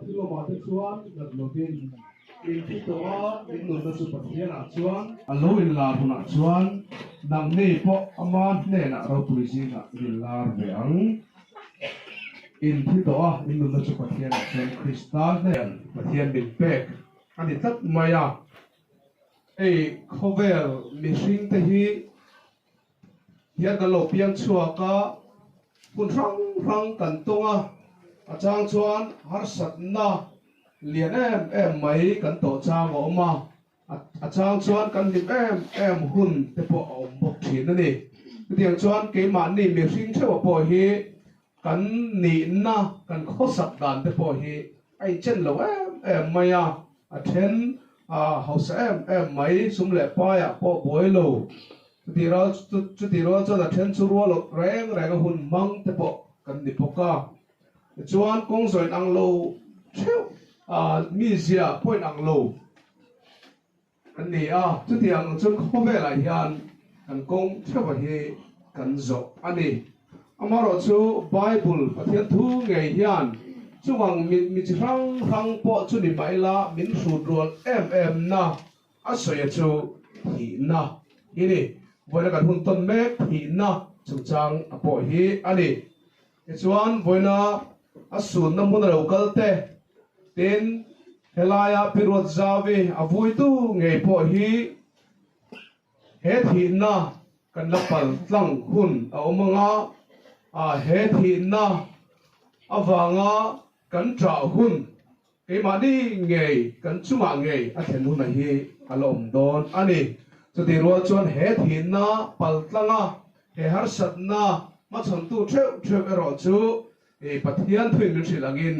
thil awmah te chuan nat lovin in thi tawh a, in nunna chu Pathianah chuan a lo inlar hunah chuan nangni pawh ama hnenah ropui zingah in inlar ve ang. In thi tawh a, in nunna chu Pathianah chuan Krista hnen Pathian min pek a ni tlat mai a. Hei khawvel mihringte hi hian kan lo piang chhuak a, hun hrang hrang kan tawng a, a chang chuan harsatna lian em em mai kan tawh chang a awm a, a chang chuan kan hlim em em hun te pawh a awm bawk thin a ni. Chutiang chuan keimahni mihring theuha pawh hi kan nihna, kan khawsak dan te pawh hi a inchen lo em em mai a, a then hausa em em mai, sum leh paiah pawh buai lo. Chutih rual chutih rual chuan a then chu rual awt reng reng a hun hmang te pawh kan ni bawk a. Tichuan kawng zawin ang lo theuh mizia point ang lo Kan ni a, chutiang ang chuan khawvelah hian kan kawng theuha hi kan zawh a ni. Amaherawhchu Bible, Pathian thu ngei hian chungang mi chi hrang hrang pawh chu ni mah ila min hrut rual em em na a sawi a chu thihna hi ni. Vawiina kan hun tawn mek thihna chungchang a pawh hi a ni. Tichuan vawiina a sunna hmun a lo kal te, tin helaia Pi Ruatzavi a vuitu ngei pawh hi he thihna kan la pal tlang hun a awm ang a, ah he thihna avanga kan ṭah hun Keimahni ngei kan chungah ngei a thlen huna hi a la awm dawn a ni. Chutih rual chuan he thihna paltlanga he harsatna hmachhawntu theuh theuh erawh chu Pathian thuin min hrilh angin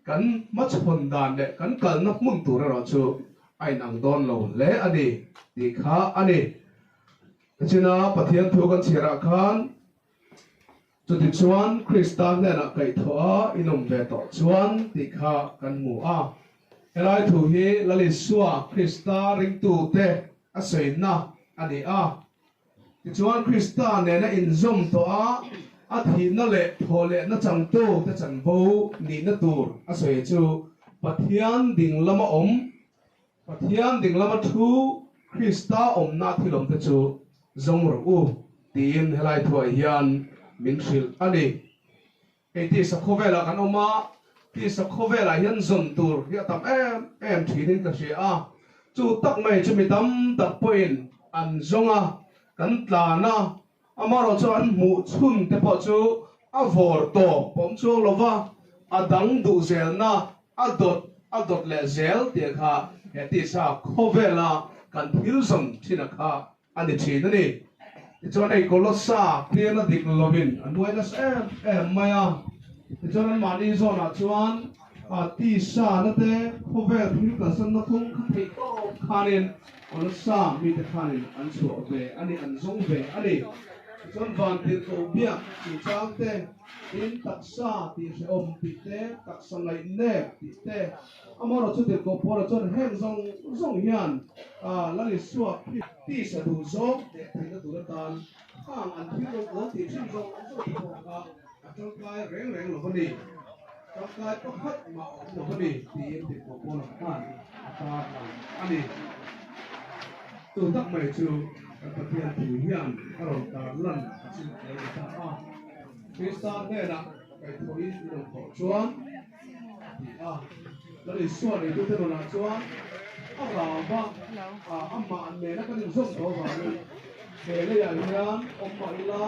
kan hmachhawn dan leh kan kalna hmun tur erawh chu a inang dawn lo hle a ni tih kha a ni. Tichina Pathian thu kan chhiarah khan Chutichuan, Krista hnenah kaihthawh a inawm ve tawh chuan tih kha kan hmu a. Helai thu hi Lal Isua Krista ringtute a sawina a ni a. Tichuan, Krista nena inzawm tawh a, a thihna leh thawhlehna changtute chanvo nihna tur a sawi chu Pathian ding lama awm, Pathian ding lama thu Krista awmna thilawmte chu zawng rawh u tiin helai thuah hian min hrilh a ni. Hei tisa khawvelah kan awm a, tisa khawvelah hian zawn tur hi a tam em em thinin ka hria a, chu tak mai chu mi tam tak pawhin an zawng a, kan tlan a, amaherawh chu an hmuh chhun te pawh chu a vawr tawp awm chuang lo va, a dang duh zelna a dawt a dawt leh zel tih kha he tisa khawvela kan thil zawn thin a kha A ni thin a ni. Tichuan hei Kolossa clear na dik lovin a nuai nasa em em mai a. Tichuan anmahni zawnah chuan tisa na te khawvel thil kalsanna kawng kha theih tawp khanin Kolossa mite khanin an chhuah ve a ni, an zawng ve a ni. Tichuan vantirhkoh biak chungchang te, tin taksa tih hrehawm tih te, taksa ngaihnep tih te, Amaherawh chu tirhkoh Paula chuan heng zawng zawng hian Lal Isua tisa duh zawng leh theihna tur atan khang an thil lo kawl tih thin zawng zawng te pawh kha a tangkai reng reng lo a ni, tangkai pakhat mah a awm lo a ni tiin tirhkoh Paula khan a tarlang a ni. Chu tak mai chu kan Pathian thu hian a rawn tarlan a chu a lo ni ta a. Krista hnenah kaihthawhin i rawn thawh chuan, a ti a. Lal Isua neitute nunah chuan a rau va, amah nena kan inzawm tawh avangin he leiah hian awm mah ila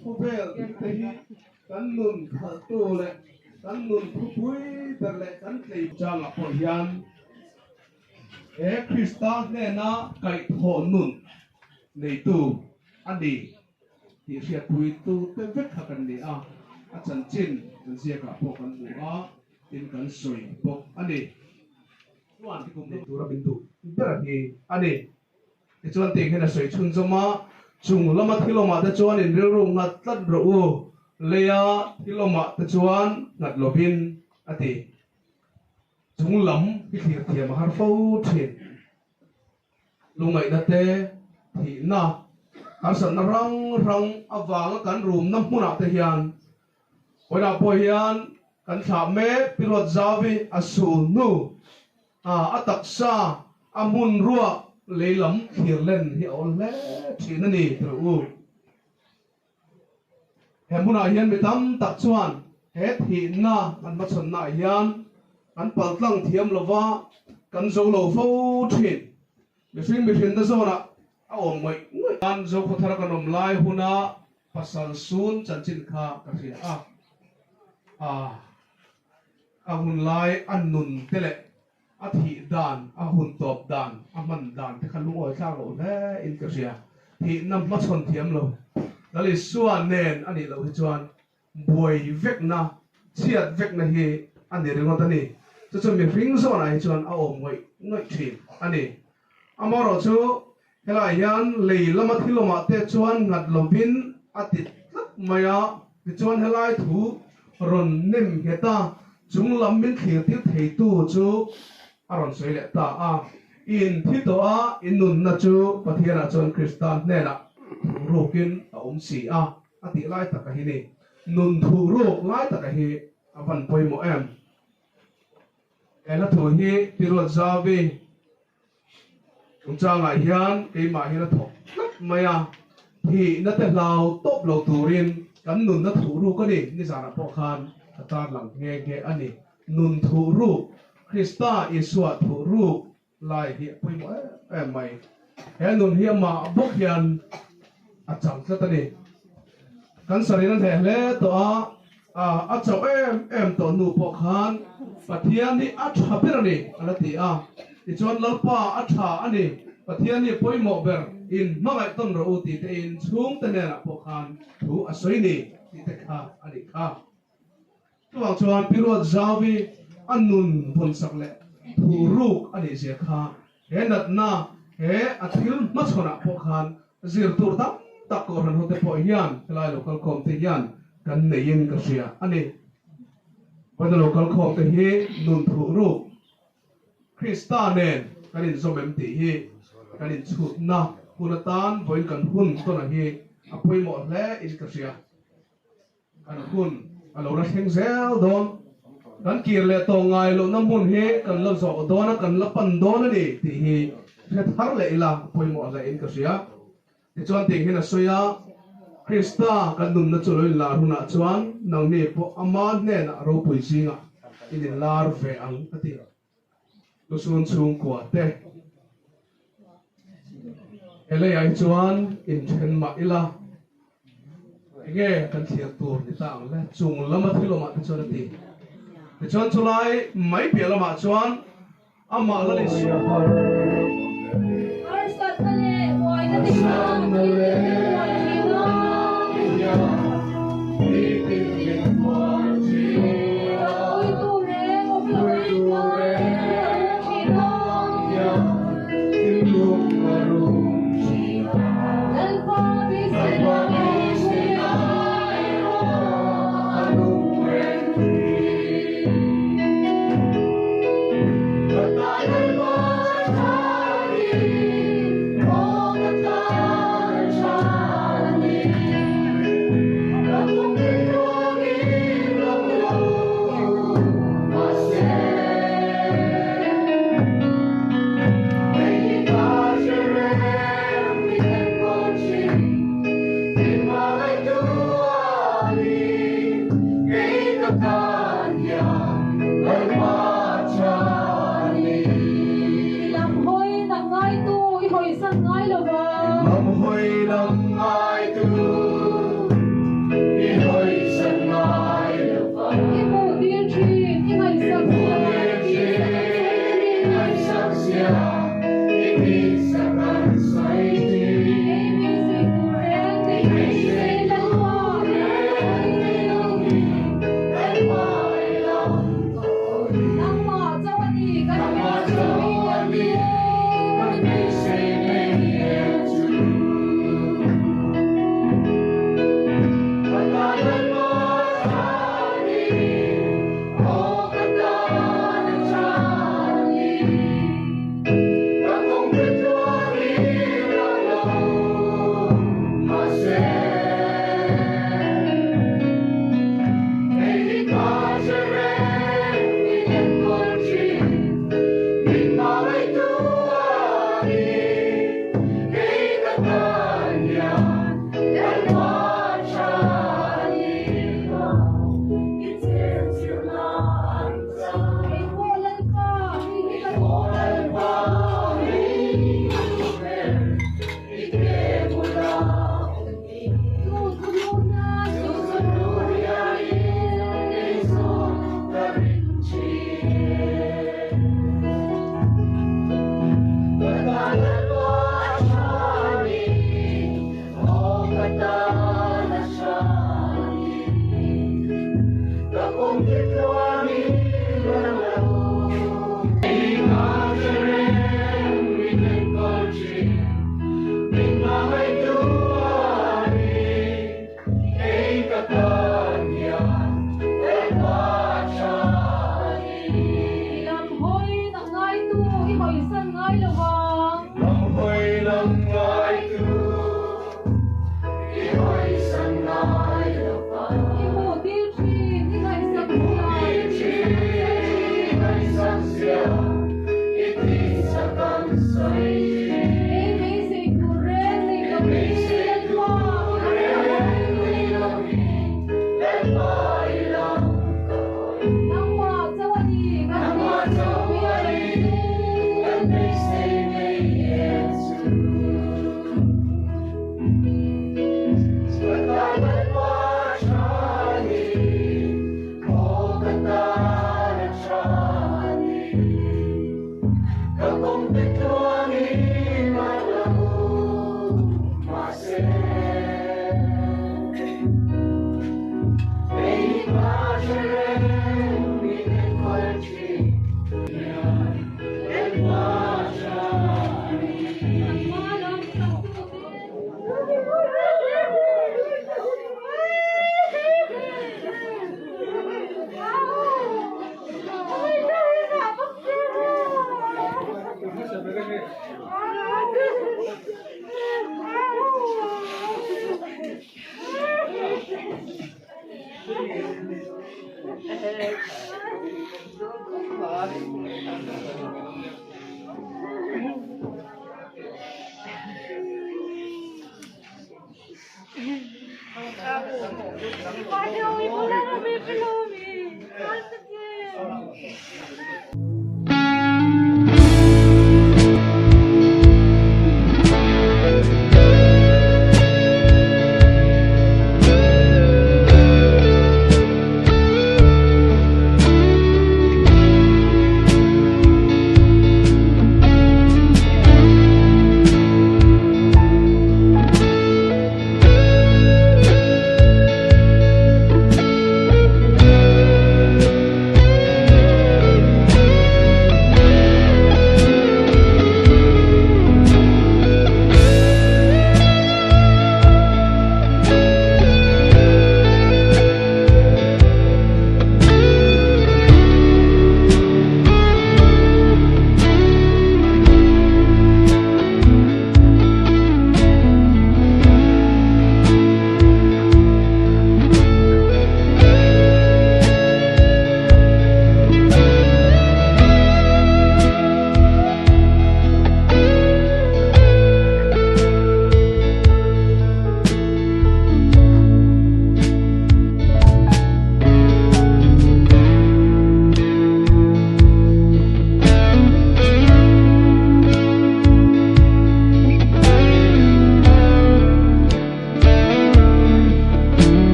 khawvel thil te hi kan nun khalhtu leh kan nun thupui ber leh kan tlei changah pawh hian he Krista hnena kaihthawh nun neitu a ni. Tih hriatpuitu te vek kha kan ni a, a chanchin kan ziakah pawh kan hmu a, tin kan sawi bawk a ni. Chuan ti kum nei tura min duh ber hi a ni. Tichuan tih hian a sawi chhunzawm a, chung lama thil awmah te chuan in rilru nghat tlat rawh u, leia thil awmah te chuan nghat lovin a ti. Chung lam hi thlir thiam a har fo thin. Lungaihna te, thihna, harsatna hrang hrang avanga kan rumna hmunah te hian vawiinah pawh hian Kan thlah mek Pi Ruatzauvi a sul hnu a a taksa a hmun ruah lei lam thlir len hi a awl hle thin a ni ti rawh u. He hmunah hian mi tam tak chuan he thihna kan hmachhawnnaah hian kan paltlang thiam lova kan zo lo fo thin. Mihring mihrinna zawnah a awm ngawih ngawih. Kan Zokhawthar kan awm lai huna pasal sun chanchin kha ka hria a, a a hun lai a nun te leh a thih dan, a hun tawp dan, a hman dan te kha lungawi thlak loh hle in ka hria. Thihna hmachhawn thiam lo Lal Isua nen a nih loh hi chuan buai vekna, chhiat vekna hi a ni ringawt a ni. Chu chu mihring zawnah hi chuan a awm ngawih ngawih thin a ni. Amaherawh chu helaiah hian lei lama thil awmah te chuan nghat lovin a ti tlat mai a, tichuan helai thu rawn nem nghet a, chung lam min thlir tir theitu chu a rawn sawi leh ta a. In thi tawh a, in nunna chu Pathianah chuan Krista hnenah thu rukin a awm si a. A tih lai taka hi ni. Nun thuh ruk lai taka hi a van pawimawh em? He hla thu hi Pi Ruatzavi chungchangah hian keimah hian a thawk tlat mai a, thihna te hlau tawp lo turin kan nunna thuh ruk a ni. Nizanah pawh khan ka tarlang nghe nghe a ni. Nun thuh ruk, Krista Isua thuh ruk Lai hi a pawimawh em em mai. He nun hi amah bawk hian a chang tlat a ni. Cancer in a hneh hle tawh a, a chauh em em tawh hnu pawh khan Pathian hi a tha ber a ni a la ti a. Tichuan Lalpa a tha a ni, Pathian hi a pawimawh ber, in hmangaih tawn rawh u tih te in chhungte hnenah pawh khan thu a sawi ni tih te kha a nih kha. Chuvang chuan Pi Ruatzauvi a nun vawnsak leh thu ruk a nih zia kha he natna, he a thil hmachhawnah pawh khan zir tur tam tak Kohhran hote pawh hian helai lo kalkhawm te hian kan neiin ka hria a ni. Vawiina lo kalkhawm te hi nun thuh ruk Krista nen kan inzawm em tih hi kan inchhutna hun atan vawiin kan hun tawn hi a pawimawh hle in ka hria. Kan hun a lo la thleng zel dawn. Kan kir leh tawh ngai lohna hmun hi kan la zawh dawn a, kan la pan dawn a ni tih hi hre thar leh ila a pawimawh hle in ka hria. Tichuan tih hian a sawi a, Krista kan nunna chu lo inlar hunah chuan nangni pawh ama hnenah ropui zingah in inlar ve ang a ti. Lusun chhungkua te he leiah hi chuan inthen mah ila enge kan thlir tur ni ta ang le chung lama thil awmah te chuan a ti. Tichuan chulai mai piah lamah chuan amah la ni suh. Harsatna leh buaina te khan thil tin min huai thin a. Puitu reng awm lo ah hian thinlung a rum thin a. Lalpa beiseina erawh a nung reng thin.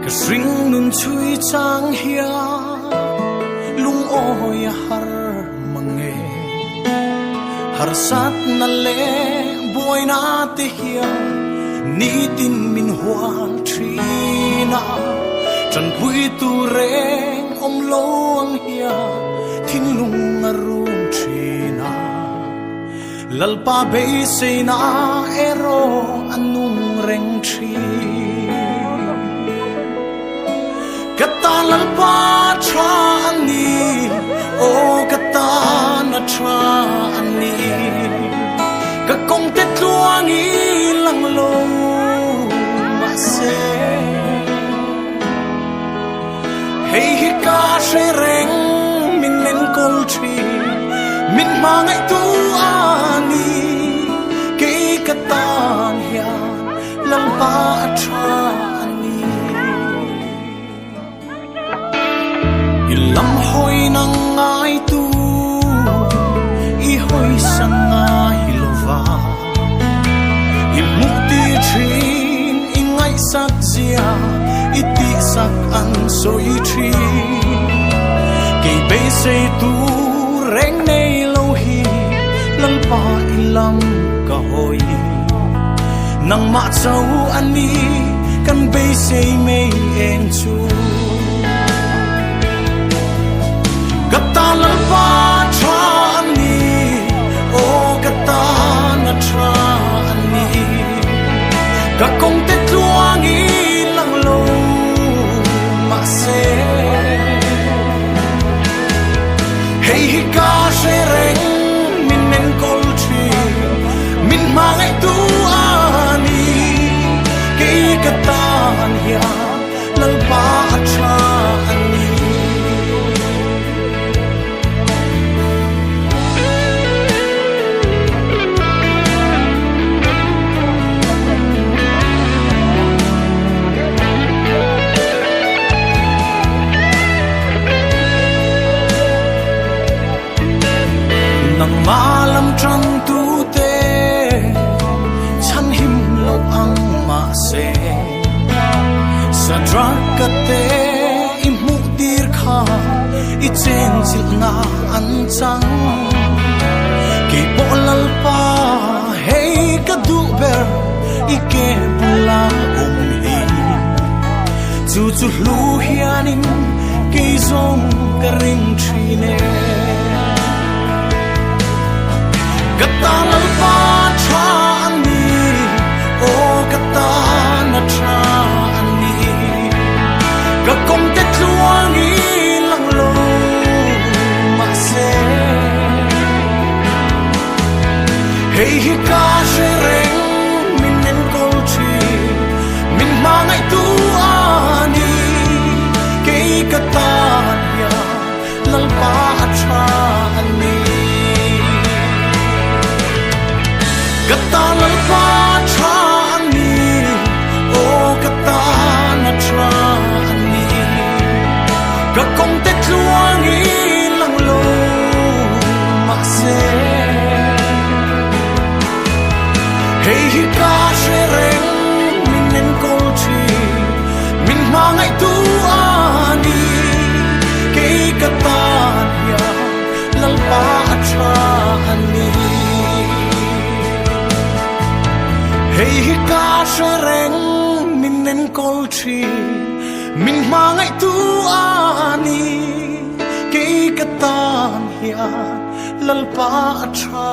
Ka hring nun chhui chang hian lungawi a har mang e. Harsatna leh buaina te hian nitin min hual thin a. Tanpui tur reng awm lo ang hian thinlung a rum thin a. Lalpa beiseina erawh a nung reng thin. Ka tan Lalpa tha a ni, aw ka tan a tha a ni. Ka kawng te tluang i lang lo mahse, Hei hi ka hre reng min enkawl thin, min hmangaihtu a ni. Kei ka tan hian Lalpa a tha a ni. I lam hawi nang ngaitu i hawi san ngai lo va, i hmuh tir thin i ngaihsak zia i tihsak an sawi thin. Kei beisei tur reng. lam ka hawi. Nangmah chauh a ni kan beisei mai eng chu. Ka tan Lalpa tha a ni, aw ka tan a tha a ni. Ka kawngte tluangin lang lo mahse. Hei hi ka hre reng min enkawl thin, min hmangaihtu a ni. Kei ka tan hian Lalpa a tha a ni. Nangmah lam ṭangtu te chhanhim lo ang mahse Sadraka te i hmuh tir kha i chenchilhna an chang. Keipawh Lalpa hei ka duh ber i ke bula awm hi. Chu chu hlu hianin kei zawng ka ring thin e. Ka tan Lalpa tha a ni, aw ka tan a tha a ni. Ka kawngte tluangin lang lo mahse. Hei hi ka hre reng min enkawl thin, min hmangaihtu a ni. Kei ka tan hian Lalpa a tha a ni. Ka tan Lalpa a tha a ni, aw ka tan a tha a ni. Ka kawngte tluangin lang lo mahse. Hei hi ka hre reng min enkawl thin, min hmangaihtu a ni. Kei ka tan hian Lalpa a tha a ni. Hei hi ka hre reng min enkawl thin, min hmangaihtu a ni. Kei ka tan hian Lalpa a tha.